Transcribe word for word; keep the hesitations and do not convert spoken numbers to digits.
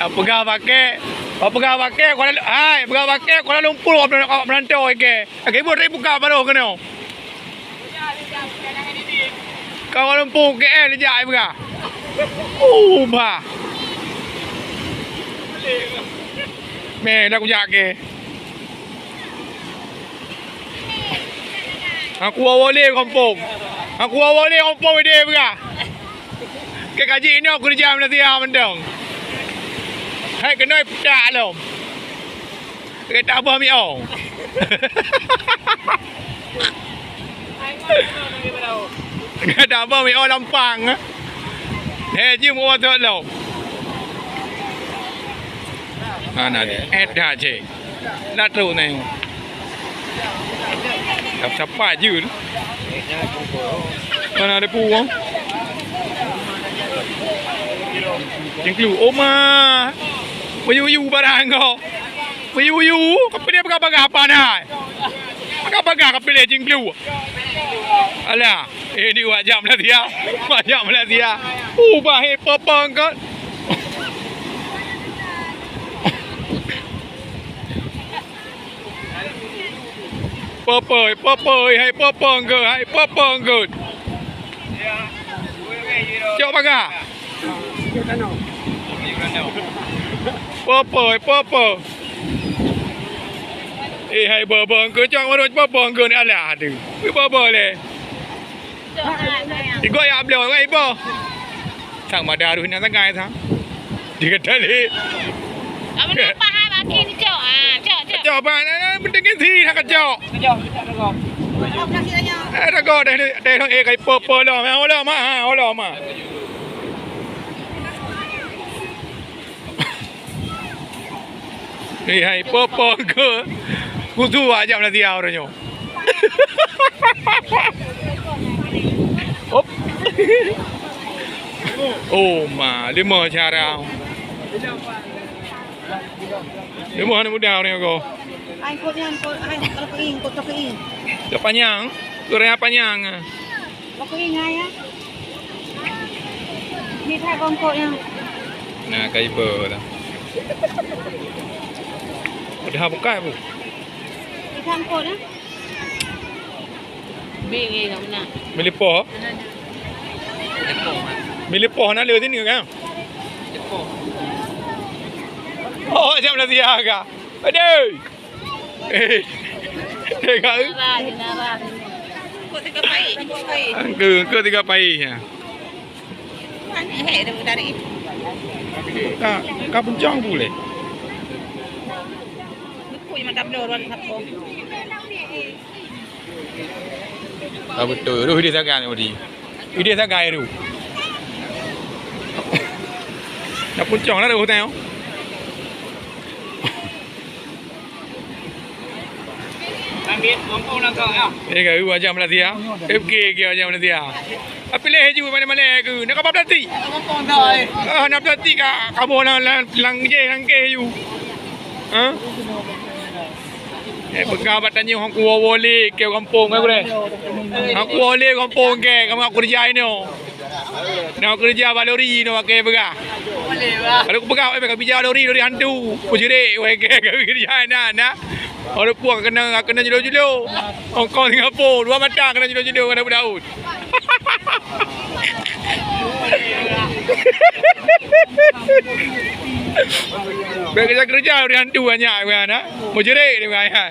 Peugah pakai, peugah pakai Kuala, hai, peugah pakai Kuala Lumpur, awak meurantau, oke. Oke, ibu dari buka baru kena. Kuala Lumpur, K L jak, peugah. Uh, bah. Meh, dah kujak ke. Aku awole kompom. Aku awole kompom ide beurah. Ke kaji inoe keureuja Malaysia mantong. Hai keunoe putak lom. Ke tabah miong. Ke tabah miong lampang. Hai jim uwa lom. Ana dia. Eh dah je. Dah trok na. Sapat je. Mana ada puang? Jingklu. Oh ma. Payu-yu barang kau. Payu-yu. Kau pilih bagah-bagah apa nah? Bagah-bagah kau pilih jingklu. Alah. Eh, ni wak jak Malaysia. Wak jak Malaysia. Uh, bah, eh, popong kot. Popoi, popoi, hai popong kot, hai popong kot. Cok bagah. Popoi, popoi. Eh, hai popong kot, cok marot popong kot, alah, aduh. Popoi leh. Igo ya bloe, wei ibo. Sang mada harus na sagai sang. Dia kata le. Apa nak paham aki ni cok? Ah, cok, cok. Cok apa? Nah, nah, penting kan sih nak kacok. Kacok, kacok, kacok. Eh, dah go, dah, dah, dah, eh, kai po, po lah. Ha, olah, ma, ha, olah, ma. Eh, hai, po, po ke? Kutu aja Malaysia orang nyo. Hop. Oh, ma, lima cara. Lima anak muda orang nyo. Hai, kot nyan, kot, hai, kalau keuing, kot keuing. Dah panjang, kurang panjang. Kalau keuing, hai, ya. Ni dah bongkok yang. Nah, kai ber dah. Udah buka, Bu? Ni bongkok dah. Bing, eh, kat mana? Milipoh? Milipoh na le sini kan? Oh, jam Malaysia ka. Aduh. Eh. Tengok. Nara, nara. Kok tiga pai? Kok pai? Angka, angka tiga pai ya. Mana hek dah dari? Ka, ka puncang boleh. Kok yang mata blur warna satu. Ah, betul. Roh dia sangat tadi. Dia sangat tu. Dah puncang lah roh tengok. Ambil, mampu nak kau, ya. Eh, kau aja Malaysia. F K ke aja Malaysia. Tapi leh ju mana-mana ke. Nak apa plastik? Ah, nak plastik ka kamu lang lang lang je lang ke ju. Ha? Eh, peugah bak tanyoe hang kuwoe-woe lé keu gampông, eh, gurèe. Hang kuwoe lé gampông keu, kamoe keureuja inoe. Nah, keureuja bak lori inoe, pakai peugah. Kalau kupeugah, eh, ka bija lori, lori hantu. Kujeurek, weh, keu, keu keureuja na, na. Walaupun ka keunong, ka keunong julo-julo. Hong Kong, Singapura, dua mata keunong julo-julo, ka daun-daun. Bèk keureuja-keureuja ureueng hantu banyak, bukan, ha? Musyrik dia, bukan, ha?